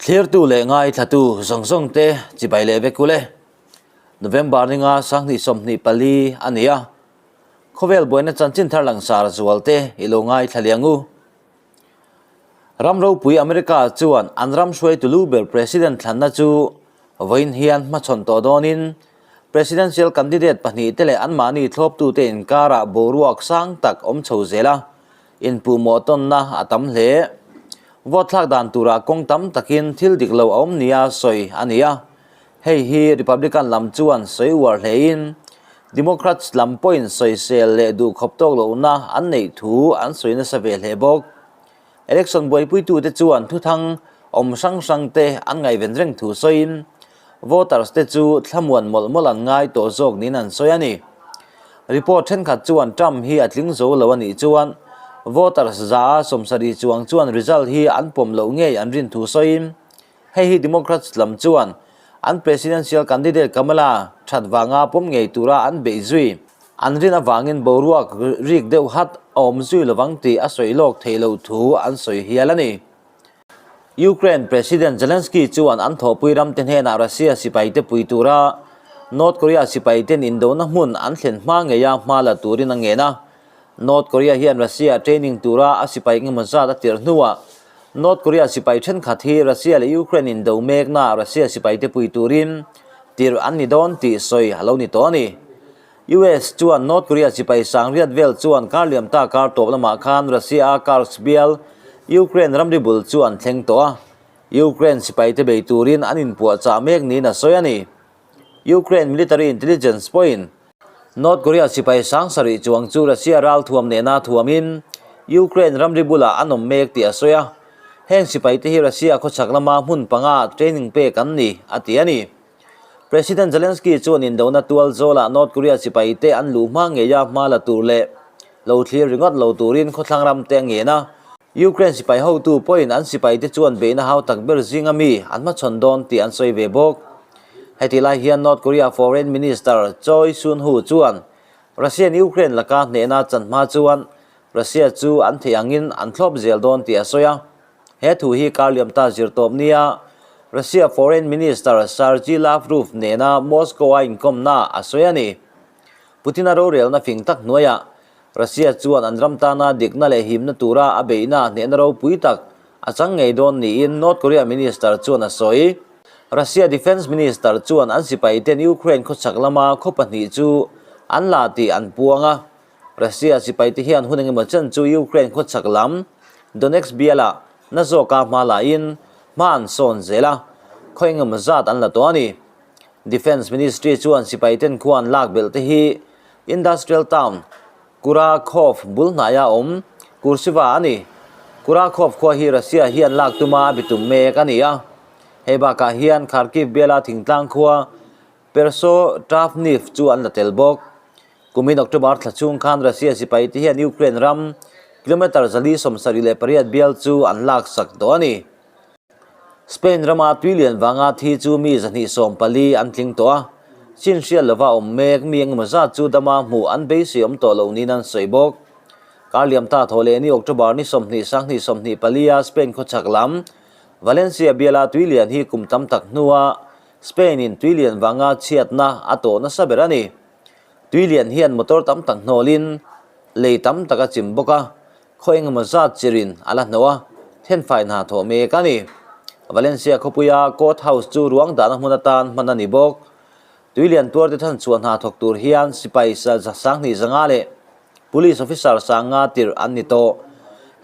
Thlirtu leh ngaithlatu zawng zawng te chibai leh vek ule. November ninga 2024 a ni a. Khawvel buaina chanchin thar langsar zual te i lo ngaithla liang u. Ram ropui America chuan an ram hruaitu lu ber President thlanna chu vawiin hian hmachhawn tawh dawnin Presidential candidate pahnihte leh anmahni thlawptute inkarah boruak sang tak awm chho zel a, inpuhmawh tawnna a tam hle. Vote thlak dan turah kawng tam takin thil dik lo a awm nia sawi a ni a, hei hi Republican lam chuan sawi uar hlein Democrats lam pawhin sawisel leh duhkhawp tawk lohna an neih thu an sawi nasa ve hle bawk. Election buaipuitute chuan thuthang awm hrang hrangte an ngaihven reng thu sawiin voters te chu thlamuan mawlh mawlh an ngai tawh zawk niin an sawi a ni. Report thenkhat chuan Trump hi a tling zo lo a nih chuan voters za a 70 chuang chuan result hi an pawm loh ngei an rin thu sawiin hei hi Democrats lam chuan an presidential candidate Kamala that vanga pawm ngei tura an beih zui an rin avangin boruak rik deuh hat a awm zui lovang tih a sawi lawk theih loh thu an sawi hial a ni. Ukraine President Zelensky chuan an thawhpui ramte hnenah Russia sipaite pui tura North Korea sipaiten indona hmun an thlen hma ngeia hma la turin a ngen a. North Korea hian Russia training tura a sipai engemaw zat a tirh hnuah North Korea sipai thenkhat hi Russia leh Ukraine indo meknaah Russia sipaite pui turin tirh an ni dawn tih sawi a lo ni tawh a ni. US chuan North Korea sipai sangriat vel chuan kar liam ta kar tawp lamah khan Russia-a Kursk bial Ukraine ramri bul chu an thleng tawh a, Ukraine sipaite bei turin an inpuahchah mek niin a sawi a ni. Ukraine military intelligence pawhin North Korea sipai sang sarih chuang chu Russia ralthuam nena thuamin Ukraine ramri bulah an awm mek tih a sawi a, heng sipaite hi Russia khawchhak lama hmun panga training pek an ni, a ti a ni. President Zelensky chuan indona tual zawlah North Korea sipaite an luh hma ngeia hma la tur leh lo thlir ringawt lo turin khawthlang ramte a ngen a. Ukraine sipai hotu pawhin an sipaite chuan beihna hau tak ber zinga mi an hmachhawn dawn tih an sawi ve bawk. Heti lai hian North Korea Foreign Minister Choi Soon-hoo chuan Russia-in Ukraine laka hnehna chan hma chuan Russia chu an theih angin an thlawp zel dawn tih a sawi a. He thu hi kar liam ta zirtawp nia Russia Foreign Minister Sergei Lavrov nena Moscow-a inkawmna a sawi a ni. Putin-a rorelna fing tak hnuaiah Russia chuan an ram tana dikna leh himna tura a beihna hnehna ropui tak a chang ngei dawn niin North Korea Minister chuan a sawi. Russia Defence Minister chuan an sipaiten Ukraine khawchhak lama khaw pahnih chu an la tih an puang a. Russia sipaite hian hun engemaw chen chu Ukraine khawchhak lam Donetsk bialah na zawka hma lahin hma an sawn zel a, khaw engemaw zat an la tawh a ni. Defence Ministry chuan sipaiten khua an lak belh te hi Industrial town Kurakhov bul hnaia awm Kursiva a ni. Kurakhov khua hi Russia hian lak tuma a bitum mek a ni a. Hei bakah hian Kharkiv biala thingtlang khua Persotravniv chu an la tel bawk. Kumin October thla chhung khan Russia sipai te hian Ukraine ram kilometre 478 bial chu an laksak tawh a ni. Spain rama tui lian vanga thi chu mi 214 an tling tawh a, chin hriat lova awm mek mi engemaw zat chu dama hmuh an beisei awm tawh lo niin an sawi bawk. Kar liam ta thaw leh ni October ni 20 20 24 a Spain khawchhak lam Valencia biala tui lian hi kum tam tak hnua Spain in tui lian vanga chhiatna a tawh nasa ber a ni. Tui lian hian motor tam tak hnawlin lei tam tak a chim bawk a, Khaw engemaw zat chirin a la hnawh a, thenfai hna thawh mek a ni. Valencia khawpuia Court House chu ruang dahna hmun atan hman a ni bawk. Tuilian tuarte thanchhuah hna thawk tur hian sipai 2500 leh Police officer 50 tirh an ni tawh.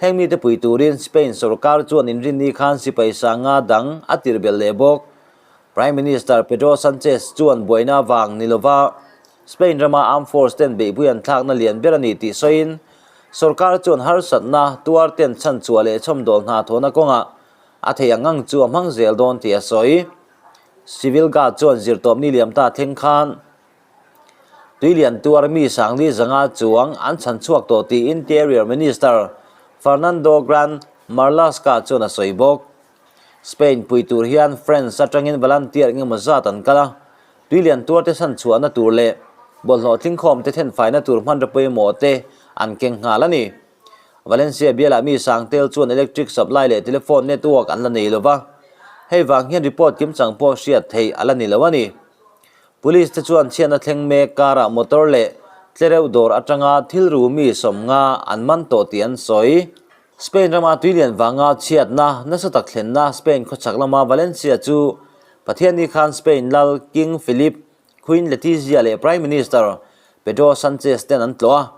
Heng mite pui turin Spain sorkar chuan inrinni khan sipai 50 dang a tirh belh leh bawk. Prime Minister Pedro Sanchez chuan buaina vang ni lova Spain rama armed force ten beihpui an thlakna lian ber a ni tih sawiin sorkar chuan harsatna tuar ten chhanchhuah leh chhawmdawl hna thawhna kawngah a thei ang ang chu a hmang zel dawn tih a sawi. Civil Guard chuan zirtawpni liam ta thleng khan tuilian tuar mi 4500 chuang an chhanchhuak tawh tih Interior Minister Fernando Grande Marlaska chuan a sawi bawk. Spain pui tur hian France atangin volunteer engemaw zat an kal a, tuilian tuarte chhanchhuahna tur leh bawlhhlawh tlingkhawmte thenfaina tur hmanraw pawimawh te an keng nghal a ni. Valencia bialah mi sangtel chuan electric supply leh telephone network an la nei lo va. Hei vang hian report kimchang pawh hriat theih a la ni lo a ni. Police te chuan chhiatna thleng mek karah motor leh tlereuh dawr atanga thil ru mi 50 an man tawh tih an sawi. Spain rama tuilian vanga chhiatna nasa tak thlenna Spain khawchhak lama Valencia chu Pathianni khan Spain lal King Philip, Queen Letizia leh Prime Minister Pedro Sanchez ten an tlawh a.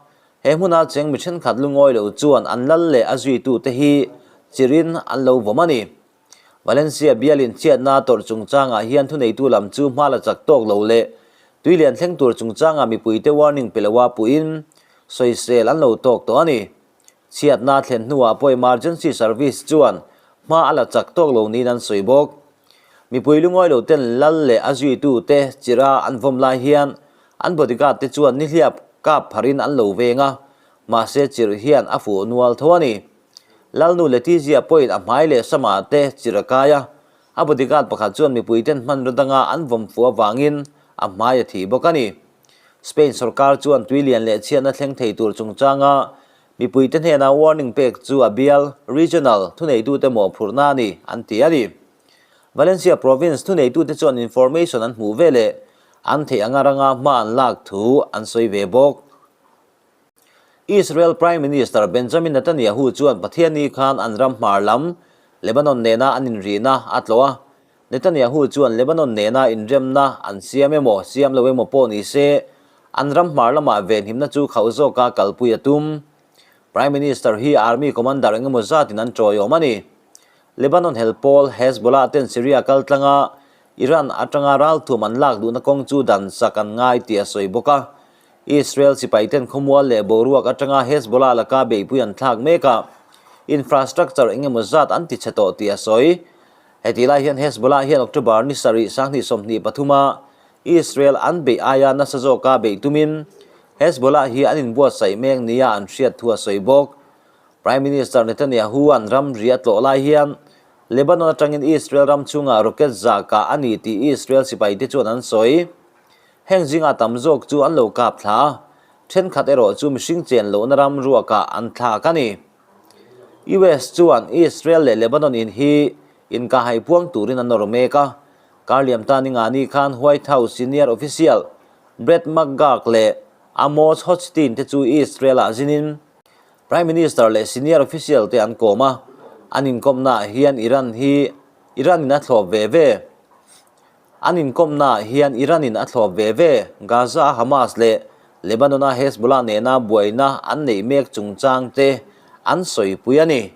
He hmuna cheng mi thenkhat lungawi lo chuan an lal leh a zuitute hi chirin an lo vawm a ni. Valencia bialin chhiatna tawrh chungchangah hian thuneitu lam chu hma la chak tawk lo leh tuilian thleng tur chungchangah mipuite warning pe loa puhin sawisel an lo tawk tawh a ni. Chhiatna thlen hnuah pawh emergency service chuan hma a la chak tawk lo niin an sawi bawk. Mipui lungawi lo ten lal leh a zuitute chira an vawm lai hian an bodyguard te chuan nihliap kap pharin an lo veng a, mahse chirh hian a fuh nual tho a ni. Lalnu Letizia pawhin a hmai leh samah te chir a kai a, a bodyguard pakhat chuan mipuiten hmanraw danga an vawm fuh avangin a hmai a thih bawk a ni. Spain sorkar chuan tuilian leh chhiatna thleng thei tur chungchanga mipuite hnena warning pek chu a bial, regional, thuneitute mawhphurhna a ni, an ti a ni. Valencia province thuneitute chuan information an hmuh veleh an theih anga ranga hma an lak thu an sawi ve bawk. Israel Prime Minister Benjamin Netanyahu chuan Pathianni khan an ram hmar lam Lebanon nena an inrihna a tlawh a. Netanyahu chuan Lebanon nena inremna an siam emaw siam lo emaw pawh ni se, an ram hmar lamah venhimna chu khauh zawka kalpui a tum. Prime Minister hi Army Commander engemaw zatin an tawiawm a ni. Lebanon hel pawl Hezbollah ten Syria kaltlanga Iran atanga ralthuam an lak duhna kawng chu dan sak an ngai tih a sawi bawk a. Israel sipaiten khawmual leh boruak atanga Hezbollah laka beihpui an thlak mek a, infrastructure eng emaw zat an tichhe tawh tih a sawi. Hetih lai hian Hezbollah hian October ni sarih 2023 a Israel an beih aia nasa zawka beih tumin Hezbollah hi an inbuatsaih mek nia an hriat thu a sawi bawk. Prime Minister Netanyahu an ramri a tlawh lai hian Lebanon atangin Israel ram chhungah rocket zah kah a ni tih Israel sipaite chuan an sawi. Heng zingah tam zawk chu an lo kap thla a, thenkhat erawh chu mihring chen lohna ram ruakah an thlak a ni. US chuan Israel leh Lebanon in hi inkahhai puang turin a nawr mek a, Karliam tan Ingani khan White House senior official Brett McGurk leh Amos Hochstein te chu Israel-ah zinin Prime Minister leh senior official te an kawm a, an inkawmnaah hian Iran hi Iran-in a thlawp ve ve. An inkawmnaah hian Iran-in a thlawp ve ve, Gaza-a Hamas leh Lebanon-a Hezbollah nena buaina an neih mek chungchang te an sawipui a ni.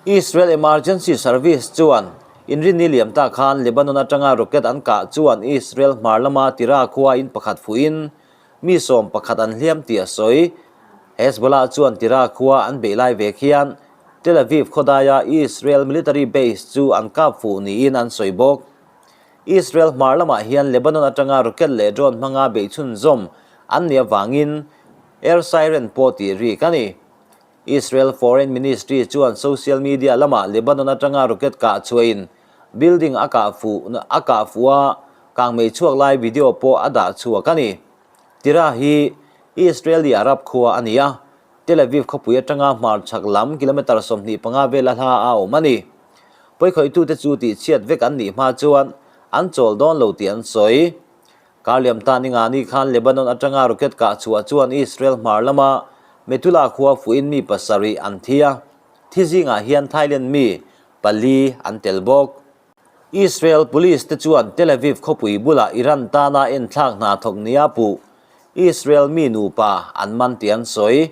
Israel Emergency Service chuan inrinni liam ta khan Lebanon atanga rocket an kah chuan Israel hmar lama Tira khua in pakhat fuhin mi 11 an hliam tih a sawi. Hezbollah chuan Tira khua an beih lai vek hian Tel Aviv khawdaia Israel military base chu an kap fuh niin an sawi bawk. Israel hmar lamah hian Lebanon atanga rocket leh drone hmanga beih chhunzawm an nih avangin air siren pawh tih rik a ni. Israel Foreign Ministry chuan social media lamah Lebanon atanga rocket kah chhuahin building a kah fuh a kah fuh a, kangmei chhuak lai video pawh a dah chhuak a ni. Tira hi Israeli Arab khua a ni a, Tel Aviv khawpui atanga hmarchhak lam kilometre 25 vela hla a awm a ni. Pawikhawitute chu tihchhiat vek an nih hma chuan an chawl dawn lo tih an sawi. Karliam tan Ingani khan Lebanon atanga rocket kah chhuah chuan Israel hmar lama Metula khua fuhin mi pasarih an thi a, thi zingah hian Thailand mi pali an tel bawk. Israel Police te chuan Tel Aviv khawpui bulah Iran tana enthlak hna thawk nia puh Israel mi nupa an man tih an sawi.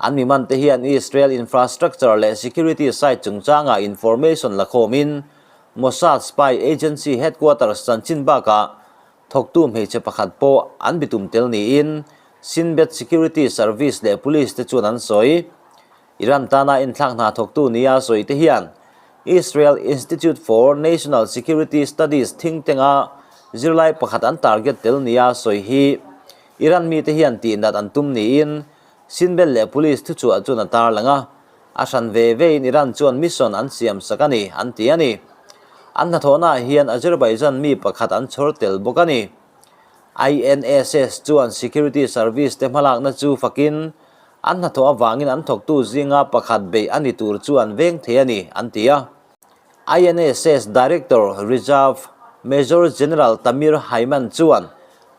An mi man te hian Israel infrastructure leh security site chungchangah information la khawmin Mossad spy agency headquarters chanchin bakah thawktu hmeichhe pakhat pawh an bitum tel niin Shin Bet security service leh police te chuan an sawi. Iran tana inthlak hna thawktu nia sawi te hian Israel Institute for National Security Studies think tank-a zirlai pakhat an target tel nia sawi hi Iran mite hian tihnat an tum niin Shin Bet leh police thuchhuah chuan a tarlang a, a hran ve vein Iran chuan mission an siam sak a ni an ti a ni. An hnathawhnaah hian Azerbaijan mi pakhat an chhawr tel bawk a ni. INSS chuan security service te hmalakna chu fakin an hnathawh avangin an thawktu zinga pakhat beih a ni tur chu an veng thei a ni, an ti a. INSS Director Reserve Major General Tamir Hayman chuan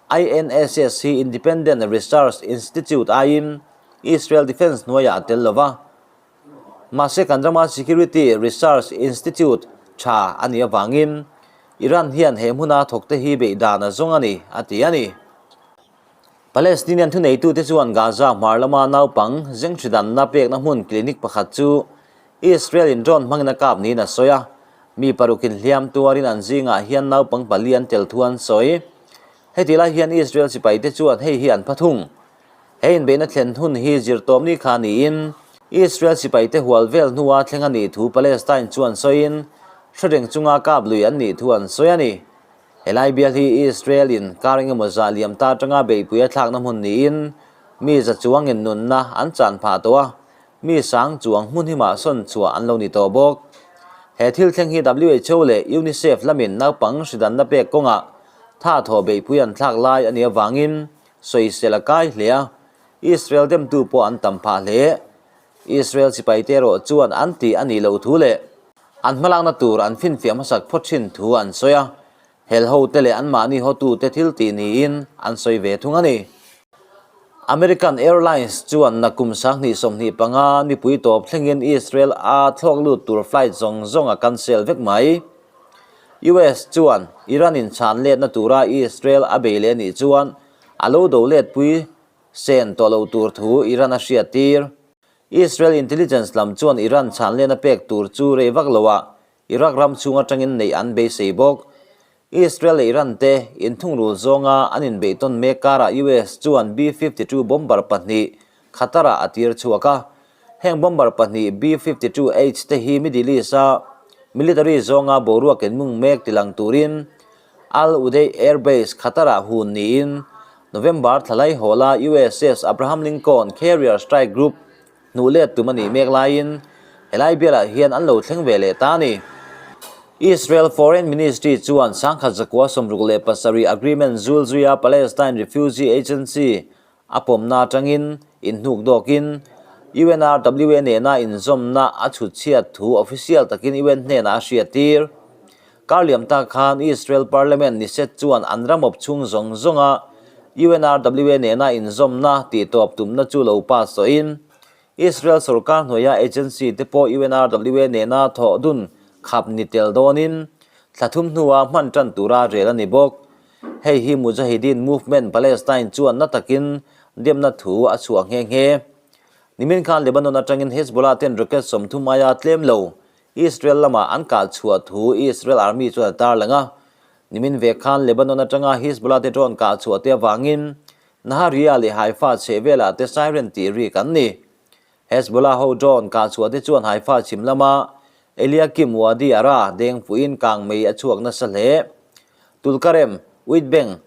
INSS hi Independent Research Institute aiin Israel Defence hnuaiah a tel lo va. Mahse kan rama Security Research Institute tha a nih avangin Iran hian he hmuna thawkte hi beih dan a zawng a ni, a ti a ni. Palestinian thuneitute chuan Gaza hmar lama naupang zenghridanna pekna hmun clinic pakhat chu Israel-in drone hmangin a kap niin a sawi a, mi parukin hliam tuarin an zingah hian naupang pali an tel thu an sawi. Heti lai hian Israel sipaite chuan hei hi an pha thung. He inbeihna thlen hun hi zirtawmni kha niin Israel sipaite hual vel hnua thleng a nih thu Palestine chuan sawiin hrereng chunga kap lui an nih thu an sawi a ni. Helai bial hi Israel-in kar engemaw zah liam ta atanga beihpui a thlakna hmun niin mi za chuangin nunna an chan phah tawh a, mi sang chuang hmun himah sawn chhuah an lo ni tawh bawk. He thil thleng hi who leh UNICEF lamin naupang hridanna pek kawngah tha thawh beihpui an thlak lai a nih avangin sawisel a kai hle a, Israel demtu pawh an tam phah hle. Israel sipaite erawh chuan an tih a nih loh thu leh an hmalakna tur an finfiah hmasak phawt thin thu an sawi a, hel hote leh anmahni hawtute thil tih niin an sawi ve thung a ni. American Airlines chuan nakum 2025 nipui tawp thlengin Israel a thlawk lut tur flight zawng zawng a cancel vek mai. US chuan Iran in chhan letna tura Israel a bei leh nih chuan a lo do letpui sen tawh lo tur thu Iran a hriat tir. Israel intelligence lam chuan Iran chhan lehna pek tur chu rei vak loah Iraq ram chhung atangin neih an beisei bawk. Israel leh Iran te inthungrul zawnga an inbeihtawn mek karah US chuan B-52 bomber pahnih Qatar-ah a tir chhuak a. Heng bomber pahnih B-52H te hi Middle East-a military zawnga boruak inmung mek tilang turin Al Udeid Air Base Qatar-ah hun niin November thla laihawla USS Abraham Lincoln Carrier Strike Group Hnuh let tum a nih mek laiin helai bialah hian an lo thleng ve leh ta a ni. Israel Foreign Ministry chuan 1967 agreement zul zuia Palestine Refugee Agency a pawmna atangin inhnuk dawkin UNRWA nena inzawmna a chhut chhiat thu official takin UN hnenah a hriattir. Kar liam tak khan Israel Parliament Knesset chuan an ram awp chhung zawng zawnga UNRWA nena inzawmna tihtawp tumna chu lo pass tawhin, Israel sorkar hnuaia agency te pawh UNRWA nena thawh dun khap ni tel dawnin thla thum hnua hman tan tura rel a ni bawk. Hei hi Mujahideen Movement Palestine chuan na takin demna thu a chhuah nghe nghe. Nimin khan Lebanon atangin Hezbollah ten rocket 30 aia tlem lo Israel lamah an kah chhuah thu Israel Army chuan a tarlang a. Nimin ve khan Lebanon atanga Hezbollah te drone kah chhuah te avangin Nahariya leh Haifa chhehvelah te siren tih rik an ni. Hezbollah ho drone kah chhuah te chuan Haifa chhim lama Eliakim Wadi Ara deng fuhin kang mei a chhuak nasa hle. Tulkarem, West Bank,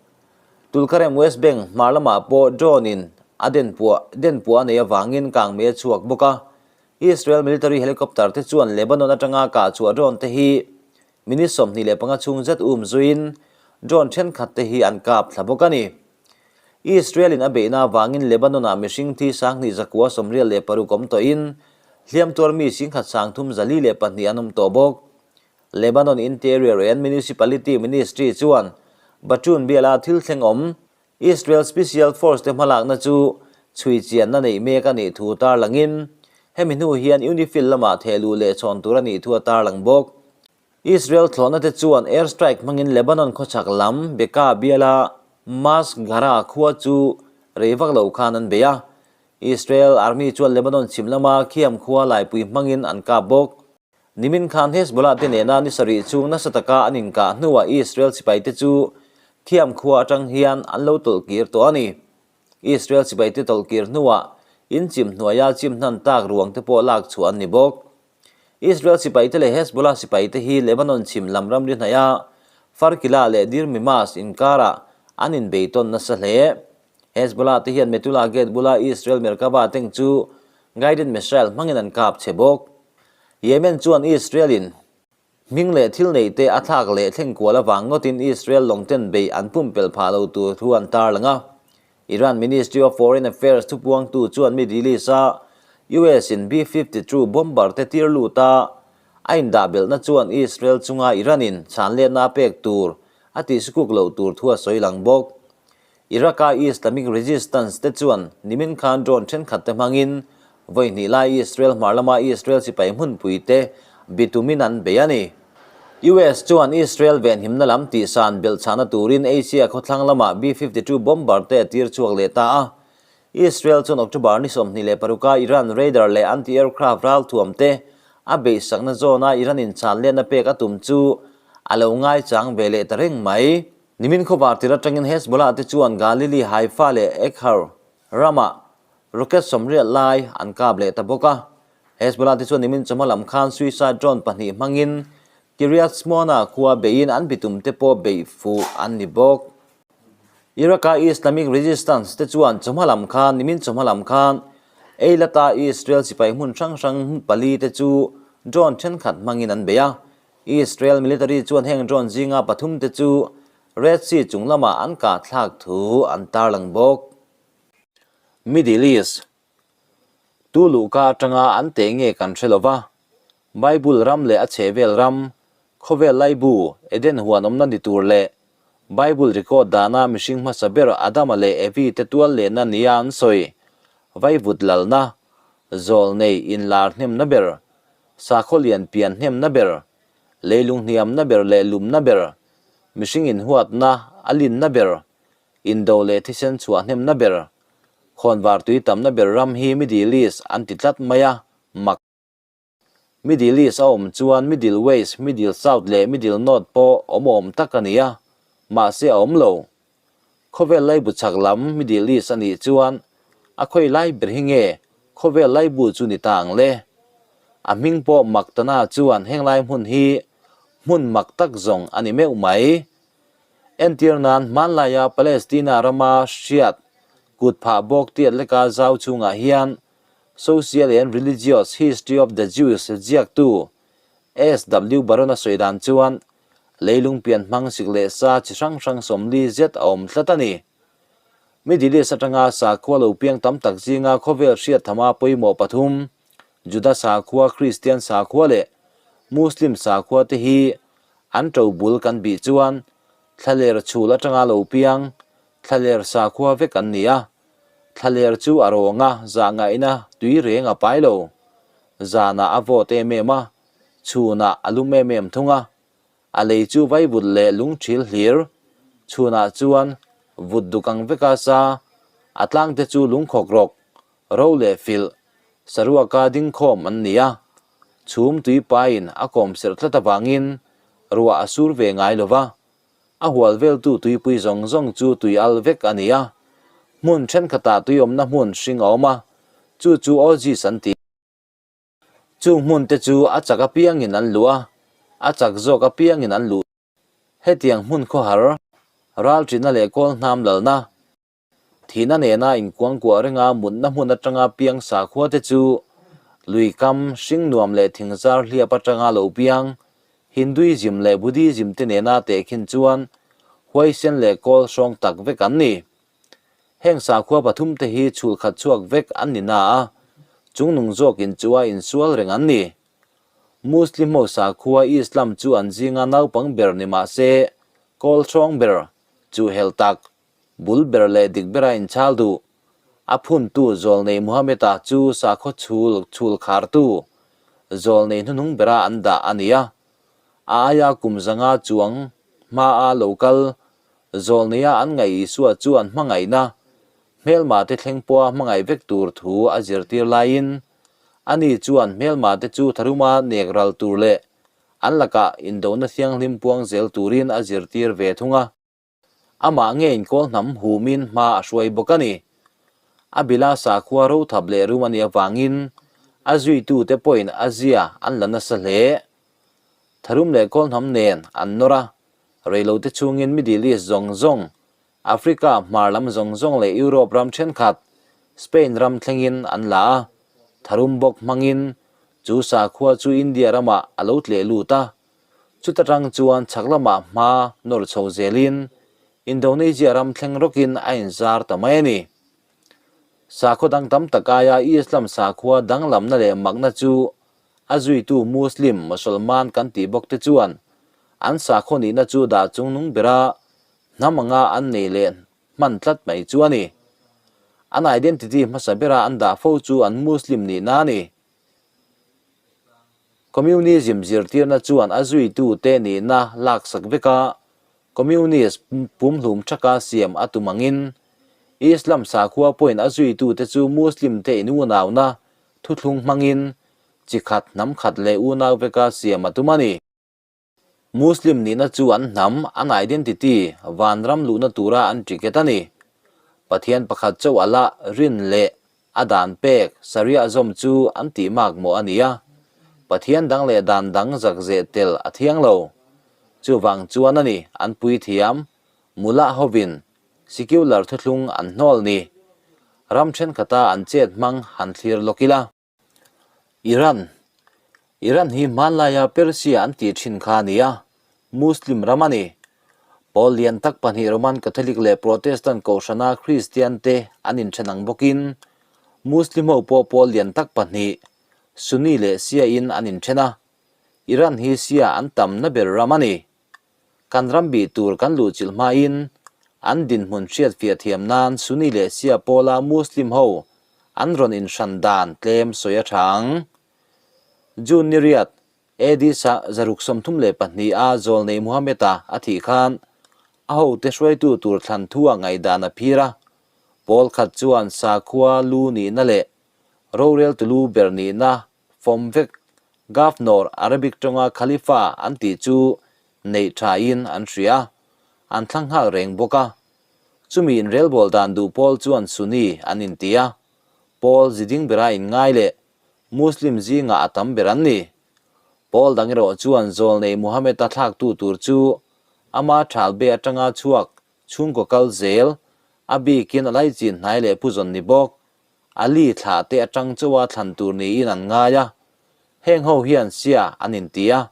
Tulkarem West Bank hmar lamah pawh drone in a den puah den puah a neih avangin kang mei a chhuak bawk a. Israel military helicopter te chuan Lebanon atanga kah chhuah drone te hi minute 25 chhung zet um zuiin drone thenkhat te hi an kap thla bawk a ni. Israel in a beihna avangin Lebanon ah mihring thi 2986 awm tawhin hliam tuar mi 1342 an awm tawh bawk. Lebanon Interior and Municipality Ministry chuan Batroun biala thil thleng awm Israel Special Force te hmalakna chu chhui chianna neih mek a nih thu tarlangin, hemi hnu hian UNIFIL lamah thehluh leh chhawn tur a nih thu a tarlang bawk. Israel thlawhna te chuan air strike hmangin Lebanon khawchhak lam Bekaa biala Masghara khua chu rei vak lo khan an bei a. Israel Army chuan Lebanon chhim lama Khiam khua laipui hmangin an kap bawk. Nimin khan Hezbollah te nena ni sarih chhung nasa taka an inkah hnuah Israel sipaite chu Khiam khua atang hian an lo tawlhkir tawh a ni. Israel sipaite tawlhkir hnuah in chim hnuaia chim hnan tak ruang te pawh lak chhuah an ni bawk. Israel sipaite leh Hezbollah sipaite hi Lebanon chhim lam ramri hnaia Farkila leh Dir Mimas inkarah an inbeitawn nasa hle. Hezbollah te hian Metula Gate bula Israel Merkava tank chu guided missile hmangin an kap che bawk. Yemen chuan Israel-in hming leh thil neihte a thlak leh thleng kual avang ngawtin Israel lawngten bei an pumpelh phah lo tur thu an tarlang a. Iran Ministry of Foreign Affairs thupuangtu chuan Middle East-a US-in B-52 bomber te tir lut a, A indah belhna chuan Israel chunga Iran-in chhanletna a pek tur a tihsukuk loh tur thu a sawi lang bawk. Iraq-a Islamic Resistance te chuan nimin khan drone thenkhat te hmangin vawi hnih lai Israel hmar lama Israel sipai hmunpui te bitumin an bei a ni. US chuan Israel venhimna lam tihsan belhchhahna turin Asia khawthlang lamah B-52 bomber te a tir chhuak leh ta a. Israel chuan October ni 26 a Iran radar leh anti-aircraft ralthuam te a beihsakna zawna Iran inchhanletna pek a tum chu a lo ngaichang ve leh ta reng mai. Nimin khawvar tir atangin Hezbollah te chuan Galilee, Haifa leh Ekhar ramah rocket 80 lai an kap leh ta bawk a. Hezbollah te chuan nimin chawhma lam khan suicide drone pahnih hmangin Kiryat Shmona khua beiin an bitum te pawh beih fuh an ni bawk. Iraq-a Islamic Resistance te chuan chawhma lam khan nimin chawhma lam khan Eilat-a Israel sipai hmun hrang hrang pali te chu drone thenkhat hmangin an bei a. Israel military chuan heng drone zinga pathum te chu Red Sea chung lamah an kah thlak thu an tarlang bawk. Middle East Tu luhka atanga an teh nge kan hre lova, Bible ram leh a chhehvel ram, khawvel laibu, Eden huan awmna ni tur leh Bible record dana mihring hmasa ber Adama leh Evi te tual lehna nia an sawi, vaivut lalna, zawlnei inlar hnemna ber, sakhaw lian pian hnemna ber, leilung hniamna ber leh lumna ber, mihring inhuatna a linna ber, Indo leh thisen chhuah hnemna ber, khawnvar tui tamna ber ram hi Middle East an ti tlat mai a, mak. Middle East a awm chuan Middle West, Middle South leh Middle North pawh awm awm tak a ni a, mahse a awm lo. Khawvel laibu chhak lam Middle East a nih chuan a khawi lai ber hi nge khawvel laibu chu ni ta ang le? A hming pawh mak tana chuan henglai hmun hi hmun mak tak zawng a ni meuh mai. Entir nan hmanlaia Palestina rama hriat kut phah bawk tiat leka zau chhungah hian Social and Religious History of the Jews ziaktu SW Baron a sawi dan chuan leilung pian hmang sik leh sa chi hrang hrang 40 zet a awm tlat a ni. Middle East atanga sakhua lo piang tam tak zinga khawvel hriat thama pawimawh pathum, Juda sakhua, Kristian sakhua leh Muslim sakhua te hi an to bul kan bih chuan thlaler chhul atanga lo piang thlaler sakhua vek an ni a. Thlaler chu a rawng a, zah ngaihna tui reng a pai lo. Zanah a vawt em em a, chhunah a lum em em thung a. A lei chu vaivut leh lungthil hlir, chhunah chuan vut duk ang veka sa, a tlangte chu lungkhawk rawk, Ro leh filh, saruaka dingkhawm an ni a, chhum tui paiin a kawm serh tlat avangin ruah a sur ve ngai lo va, a hual veltu tuipui zawng zawng chu tui al vek a ni a, hmun thenkhatah tui awmna hmun hring a awm a, chu chu Oasis an ti. Chung hmun te chu a chak apiangin an luh a, a chak zawk apiangin an luh. Hetiang hmun khawhar, ralṭina leh kawl hnam lalna, Thihna nena inkuangkuah renga mutna hmun atanga piang sakhua te chu lui kam, hring nuam leh thingzar hliap atanga lo piang, Hinduism leh Buddhism te nena tehkhin chuan huaisen leh kawl hrawng tak vek an ni. Heng sakhua pathum te hi chhul khat chhuak vek an ni na a, chungnung zawk inchua insual reng an ni. Muslim ho sakhua Islam chu an zinga naupang ber ni mah se kawl hrawng ber, chuhhelh tak, Bul ber leh dik bera inchhal duh. A phuntu Zawlnei Muhammad-a chu sakhaw chhul chhul khartu Zawlnei hnuhnung bera an dah a ni a. A aia kum 500 chuang hmaa lo kal Zawlneia an ngaih Isua chu an hmangaihna hmelmate thleng pawha hmangaih vek tur thu a zirtir laiin ani chuan hmelmate chu tharuma nek ral tur leh an lakah indona thianghlim puang zel turin a zirtir ve thung a. Amah nge inkawl hnam humin hma a hruai bawk a ni. A bila sakhua rothap leh rum a nih avangin a zuitute pawhin a zia an la nasa hle. Tharum leh kawl hnam nen an nawr a, reilote chhungin Middle East zawng zawng, Africa hmar lam zawng zawng leh Europe ram thenkhat, Spain ram thlengin an la a, tharum bawk hmangin chu sakhua chu India ramah a lo tleh lut a. Chuta tang chuan chhak lamah hma nawr chho zelin Indonesia ram thleng rawkin a inzar ta mai a ni. Sakhaw dang tam tak aia Islam sakhua danglamna leh makna chu A zuitu Muslim, Mosolman kan tih bawk te chuan an sakhaw nihna chu dah chungnung bera hnam anga an nei leh hman tlat mai chu a ni. An identity hmasa bera an dah fo chu an Muslim nihna a ni. Communism zirtirna chuan a zuitute nihna laksak vek a, Communist pumhlum thaka siam a tum angin Islam sakhua pawhin a zuitute chu Muslim te inunauna thuthlung hmangin chi khat, hnam khat leh unau veka siam a tum a ni. Muslim nihna chu an hnam, an identity, vanram luhna tura an ticket a ni. Pathian pakhat chauh a la rin leh a dan pek Sharia zawm chu an tih mak mawh a ni a. Pathian dang leh dan dang zakzeh tel a thiang lo. Chuvang chuan a ni an puithiam, Mullah hovin secular thuthlung an hnawl ni. Ram thenkhat-a an chet hmang han thlir lawk ila. Iran Iran hi hmanlaia Persia an tih thin kha a ni a, Muslim ram a ni. Pawl lian tak pahnih Roman Catholic leh Protestant kohhrana Kristian te an inthen ang bawkin Muslim ho pawh pawl lian tak pahnih Sunni leh Shia in an inthen a, Iran hi Shia an tamna ber ram a ni. Kan ram bih tur kan luhchilh hmain an dinhmun hriatfiah thiam nan Sunni leh Shia pawla Muslim ho an rawn inhran dan tlem sawi a tha ang. June ni riat, AD 632 a Zawlnei Muhammad-a a thih khan a hote hruaitu tur thlan thu ah ngaihdan a phir a, pawl khat chuan sakhua lu nihna leh roreltu lu ber nihna fawm vek Governor, Arabic tawnga Khalifa an tih chu neih thain an hria, an thlang nghal reng bawk a. Chumi inrelbawl dan duh pawl chuan Sunni an inti a, pawl ziding bera inngai leh Muslim zingah a tam ber an ni. Pawl dang erawh chuan zawlnei Muhammad-a thlaktu tur chu ama thalbe atanga chhuak chhungkaw kal zel, a bikin a laichin hnai leh puzawn ni bawk. Ali thlah te atang chauha thlan tur niin an ngai a, heng ho hian Shia an inti a.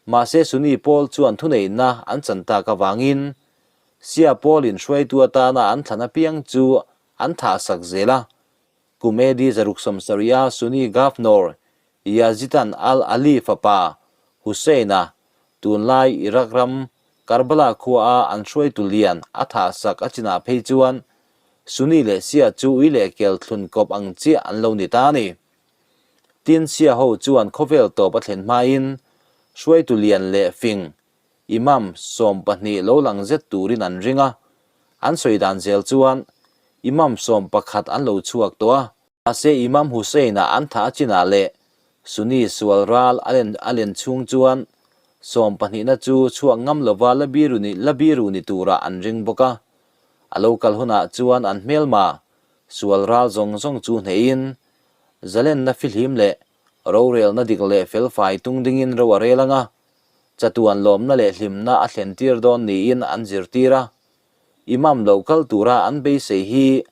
Mahse Sunni pawl chuan thuneihna an chan tak avangin Shia pawlin hruaitu atana an thlan apiang chu an thahsak zel a. Kum AD 670 a Sunni Governor Yazidan al-Ali fapa Hussein-a tunlai Iraq ram Karbala khuaa an hruaitu lian a thahsak a chinah phei chuan Sunni leh Shia chu ui leh kel thlun kawp ang chiah an lo ni ta a ni. Tin, Shia ho chuan khawvel tawp a thlen hmain hruaitu lian leh fing, Imam, 12 lo lang zet turin an ring a. An sawi dan zel chuan Imam 11 an lo chhuak tawh a. Mahse Imam Hussein-a an thah a chinah leh Sunni sual ral a len a len chhung chuan sawmpahnihna chu chhuak ngam lova la biru ni la biru ni turah an ring bawk a. A lo kal hunah chuan an hmelma sual ral zawng zawng chu hnehin zalenna fihlim leh rorelna dik leh felfai tung dingin ro a rel ang a, chatuan lawmna leh hlimna a thlen tir dawn niin an zirtir a. Imam lo kal tura an beisei hi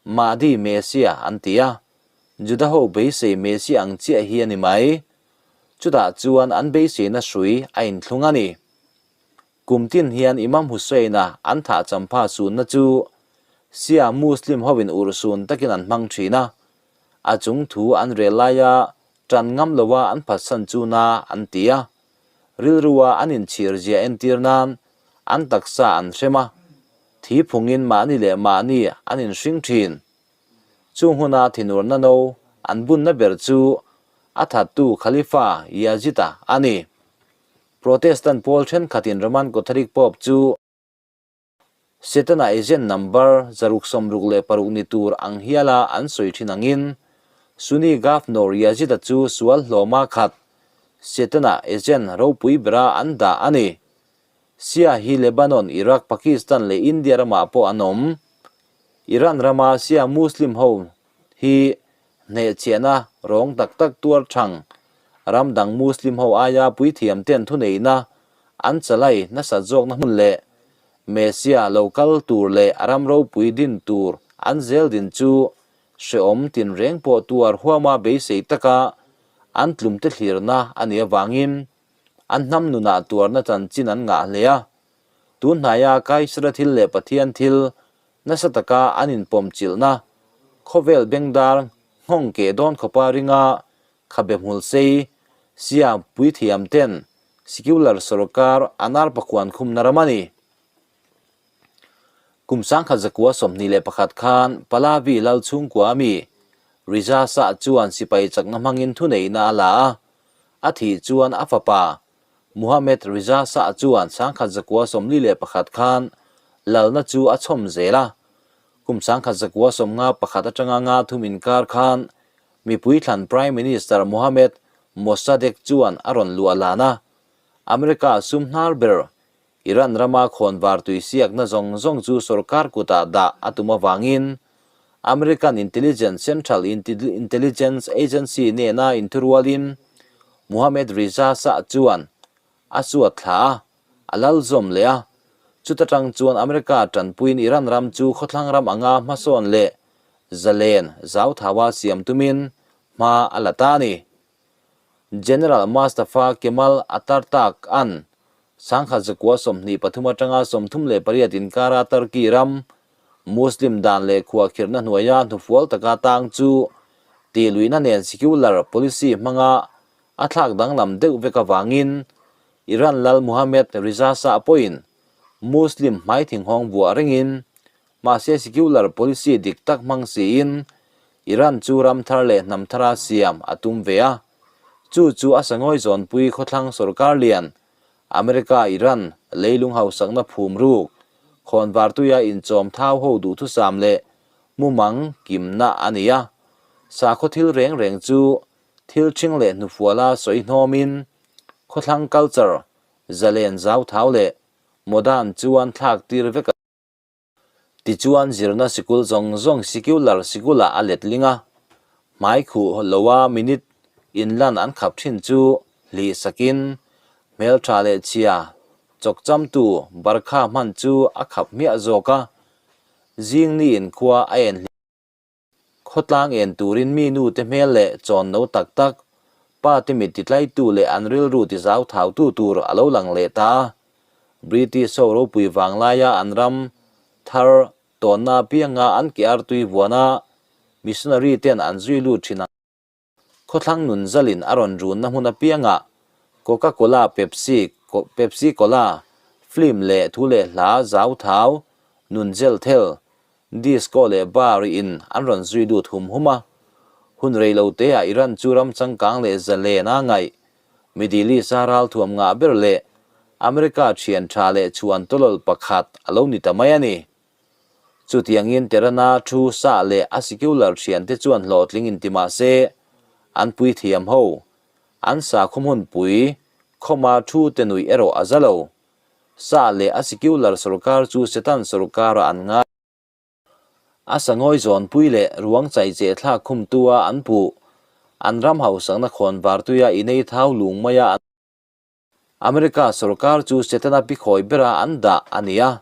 Mahdi Messiah an ti a, Juda ho beisei Messiah ang chiah hi a ni mai. Chutah chuan an beiseina hrui a inthlung a ni. Kum tin hian Imam Hussein-a an thah champha sunna chu Shia Muslim hoin urhsun takin an hmang thin a, a chung thu an rel laia tan ngam loa an phatsan chu na an ti a, rilrua an inchhir zia entir nan an taksa an hrem a, thi phungin mahni leh mahni an inhring thin. Chung huna thinurna no an bunna ber chu a thattu Khalifa Yazid-a a ni. Protestant pawl thenkhatin Roman Catholic Pope chu Setana agent number 666 ni tur ang hiala an sawi thin angin Sunni Governor Yazid-a chu sual hlawma khat Setana agent ropui bera an dah a ni. Shia hi Lebanon, Iraq, Pakistan leh India ramah pawh an awm. Iran rama Shia Muslim ho hi hnehchhiahna rawng tak tak tuar thang ram dang Muslim ho aia puithiam ten thuneihna an chalai nasat zawkna hmun leh Messiah lo kal tur leh a ram ropui din tur an zel din chu hrehawm tinreng pawh tuar huama beisei taka an tlumte thlirna a nih avangin An hnam nunah tuarna chanchin an ngah hle a, tun hnaia Kaisara thil leh Pathian thil nasa taka an inpawmchilhna khawvel bengdar nghawng keh dawn khawpa ringa khabe hmul sei. Siam puithiam ten secular sorkar an arpakhuan khumna ram a ni. Kum 1921 khan Pahlavi lal chhungkua ami Riza Shah chuan sipai chakna hmangin thuneihna a la a, a thih chuan a fapa Muhammad Riza Shah chuan 1941 khan lalna chu a chhawm zel a. Kum 1951 atanga nga thum inkar khan mipui thlan Prime Minister Mohammad Mossadegh chuan a rawn luah lan a, America sum hnar ber Iran rama khawnvar tuisiakna zawng zawng chu sorkar kutah dah a tum avangin American Intelligence Central Intelligence Agency nena inthurualin Mohammad Reza Shah chuan a suat thla a, a lal zawm leh a. Chuta tang chuan America tanpuiin Iran ram chu khawthlang ram anga hmasawn leh zalen zauthaua siam tumin hma a la ta a ni. General Mustafa Kemal Atatürk-a'n 1923 atanga 38 inkara Turkey ram Muslim dan leh khuahkhirhna hnuaia hnufual taka tang chu tihluihna nen secular policy hmanga a thlak danglam deuh vek avangin Iran lal Mohammad Reza Shah pawhin Muslim hmaithinghawng vuah ringin Mahse secular policy dik tak hmang siin Iran chu ram thar leh hnam thara siam a tum ve a. Chu chu a sangawi zawnpui khawthlang sorkar lian America Iran leilung hausakna phum ruk khawnvartuia inchawm thau ho duhthusam leh mumang kimna a ni a. Sakhaw thil reng reng chu thil ṭhing leh hnufuala sawi hnawmin khawthlang culture zalen zauthau leh modern chuan thlak tir vek a. Tichuan zirna sikul zawng zawng secular sikulah a letling a, hmai khuh loa minute inlan an khap thin chu hlih sakin hmeltha leh chhia chawkchamtu barkha hman chu a khap hmiah zawk a, zing niin khua a en hlim. Khawtlang en turin mi nu te hmel leh chawn no tak tak, pa te mit titlaitu leh an rilru tizau thautu tur a lo lang leh ta a. British ho ropui vanglaia an ram thar tawnna apianga an ke artui vuana missionary ten an zui lut thin ang. Khawthlang nun zalin a rawn runna hmun apiangah Coca-Cola, Pepsi, Pepsi Cola, film leh thu leh hla zau thau, nun gel thel, disco leh bar in an rawn zui lut hum hum a. Hun rei lo teah Iran chu ram changkang leh zalen a ngaih, Middle East-a ralthuam ngah ber leh America thian tha leh chhuan tawlawl pakhat a lo ni ta mai a ni. Chutiangin Tehran-a thu sah leh a secular thiante chuan hlawhtling inti mah se, an puithiam ho, an sakhaw hmunpui khawma thu te nuih erawh a za lo. Sah leh a secular sorkar chu Satan sorkara an ngai. A sangawi zawnpui leh ruang chaicheh thlak khumtua an puh, an ram hausakna khawnvartuia inei thau lung maia an. America sorkar chu Setana pikhawi bera an dah a ni a,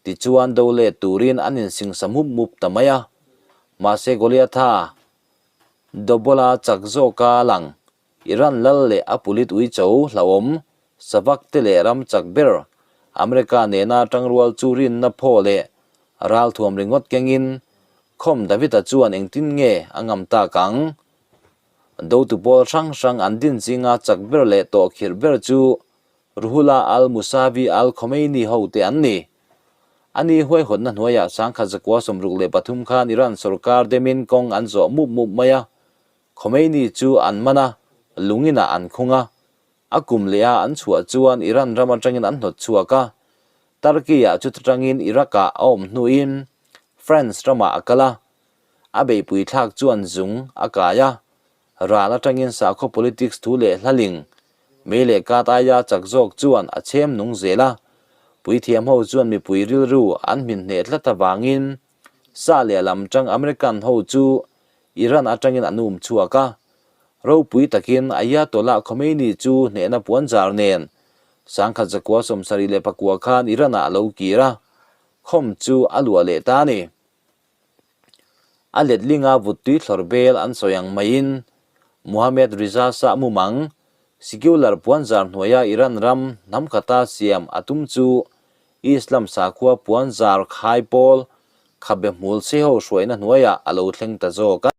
tichuan do let turin an insingsa mup mup ta mai a. Mahse Goliatha Dobola chak zawka lang Iran lal leh a pulit uicho hlauhawm savak te leh ram chak ber America nena tangrual chu rinna phaw leh ralthuam ringawt kengin khawm Davida chuan engtin nge a ngam tak ang? Dotu pawl hrang hrang an din zinga chak ber leh tawhkhirh ber chu Ruhullah al-Musavi al-Khomeini hote an ni. Ani huaihawtna hnuaiah 1963 khan Iran sorkar demin kawng an zawh mup mup mai a, Khomeini chu an man a, lunginah an khung a. A kum leha an chhuah chuan Iran ram atangin an hnawt chhuak a, Turkey-ah chuta tangin Iraq-ah a awm hnuin France ramah a kal a, A beihpui thlak chuan zung a kai a, ral atangin sakhaw politics thu leh hlaling, mei leh kat aia chak zawk chuan a chhem nung zel a. Puithiam ho chuan mipui rilru an hmin hneh tlat avangin sa leh lam tang American ho chu Iran atangin an um chhuak a. Ropui takin Ayatollah Khomeini chu hnehna puanzar nen 1979 khan Iran-ah a lo kir a, khawm chu a luah leh ta a ni. A letlinga vuttui thlawr bel an sawi ang maiin Mohammad Reza Shah mumang secular puanzar hnuaia Iran ram hnam khata siam a tum chu Islam sakhua puanzar khai pawl khabe hmul seho hruaina hnuaiah a lo thleng ta zawk a.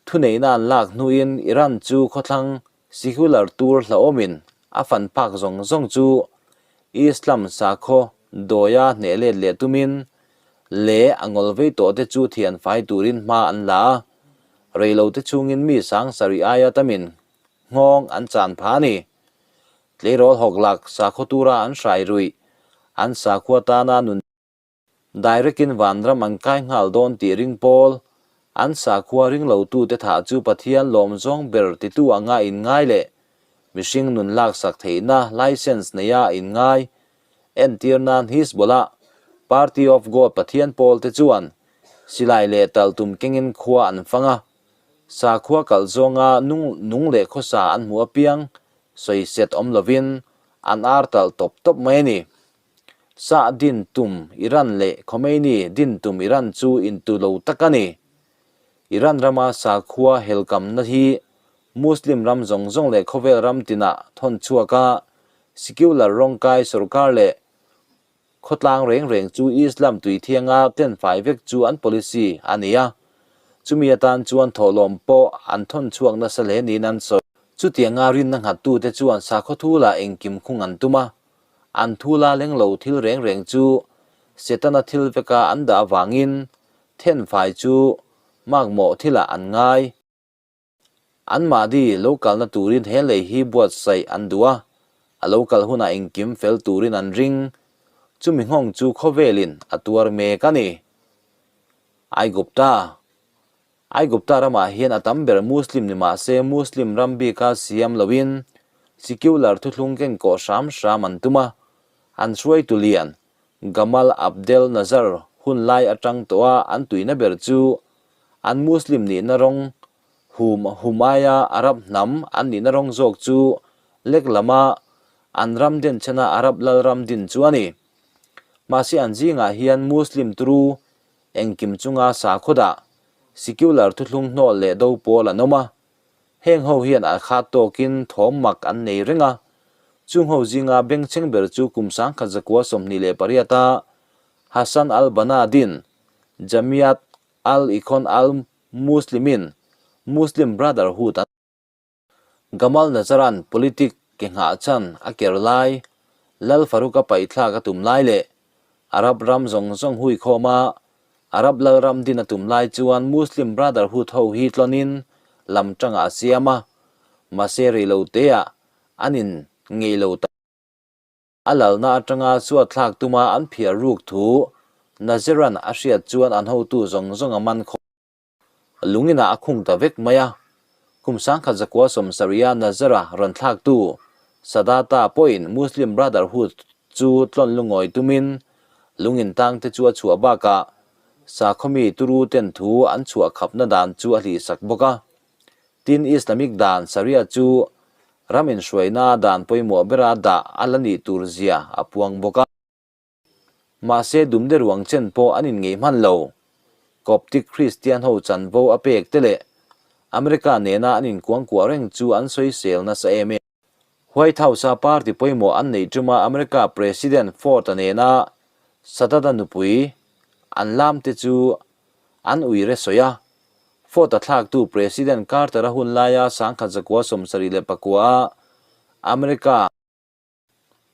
Thuneihna an lak hnuin Iran chu khawthlang. Secular tur hlauhawmin a fan phak zawng zawng chu Islam sakhaw dawia hneh let leh tumin leh a ngawl vei tawh te chu thian fai turin hma an la a, reilote chhungin mi sang sarih aia tamin nghawng an chan pha a ni. Tleirawl hawklak sakhaw tura an hrai ruih an sakhua tana nun Direct-in vanram an kai nghal dawn tih ring pawl, an sakhua ring lotute thah chu Pathian lawm zawng ber titu anga inngai leh mihring nun laksak theihna license neia inngai entir nan Hizbollah, Party of God Pathian pawlte chuan silai leh talh tum kengin khua an fang a, sakhua kalh zawnga nung leh khawsa an hmuh apiang sawiset awm lovin an ar talh tawp tawp mai a ni. Shah din tum Iran leh Khomeini din tum Iran chu intu lo tak a ni. Iran rama sakhua helkamna hi Muslim ram zawng zawng leh khawvel ram tinah thawn chhuak a, secular rawngkai sorkar leh khawtlang reng reng chu Islam tuithianga tenfai vek chu an policy a ni a. Chumi atan chuan thawhlawm pawh an thawn chhuak nasa hle niin an sawi. Chutianga rinna nghattute chuan sakhaw thu lah engkim khung an tum a, An thu la leng lo thil reng reng chu Setana thil veka an dah avangin thenfai chu makmawh thilah an ngai. Anmahni lo kalna turin he lei hi buatsaih an duh a, a lo kal hunah engkim fel turin an ring. Chumi nghawng chu khawvelin a tuar mek a ni. Aigupta. Aigupta ramah hian a tam ber Muslim ni mah se Muslim ram bika siam loin secular thuthlung kenkawh hram hram an tum a, an hruaitu lian Gamal Abdel Nasser hun lai atang tawha an tuina ber chu an Muslim nihna rawng hum hum aia Arab hnam an nihna rawng zawk chu lek lama an ram denchhena Arab lalram din chu a ni. Mahse an zingah hian Muslim turu Engkim chunga sakhaw dah, secular thuthlung hnawl leh do pawl an awm a. Heng ho hian a khat tawkin thawm mak an nei reng a. Chung ho zinga bengchheng ber chu kum 1928 a Hassan al-Banna din Jamiat al-Ikhwan al-Muslimin, Muslim Brotherhood, an. Gamal Nasser-a'n politic ke nghah chhan a ker lai, Lal Farouk-a paihthlak a tum lai leh Arab ram zawng zawng hui khawma Arab lalram din a tum lai chuan Muslim Brotherhood ho hi tlawnin lam tangah a siam a, mahse reiloteah an in ngei lo ta. A lalna atanga suatthlak tuma an phiar ruk thu Nasser-a'n a hriat chuan an hotu zawng zawng a man khawp. Lungin ah a khung ta vek mai a. Kum 1970 a Nazara rawn thlaktu Sadata pawhin Muslim Brotherhood chu tlawn lungawi tumin lungin tangte chu a chhuah bakah sakhawmi turu ten thu an chhuah khapna dan chu a hlihsak bawk a. Tin, Islamic dan Sharia chu ram inhruaina dan pawimawh bera dah a la nih tur zia a puang bawk a. Mahse dumde ruang chen pawh an inngeih hman lo. Coptic Christian ho chanvo a pek te leh America nena an inkuangkuah reng chu an sawisel nasa em em. White House-a party pawimawh an neih ṭuma America President Ford-a nena Sadat-a nupui an lam te chu an uire sawi a. Ford-a thlaktu President Carter-a hun laia 1974-a America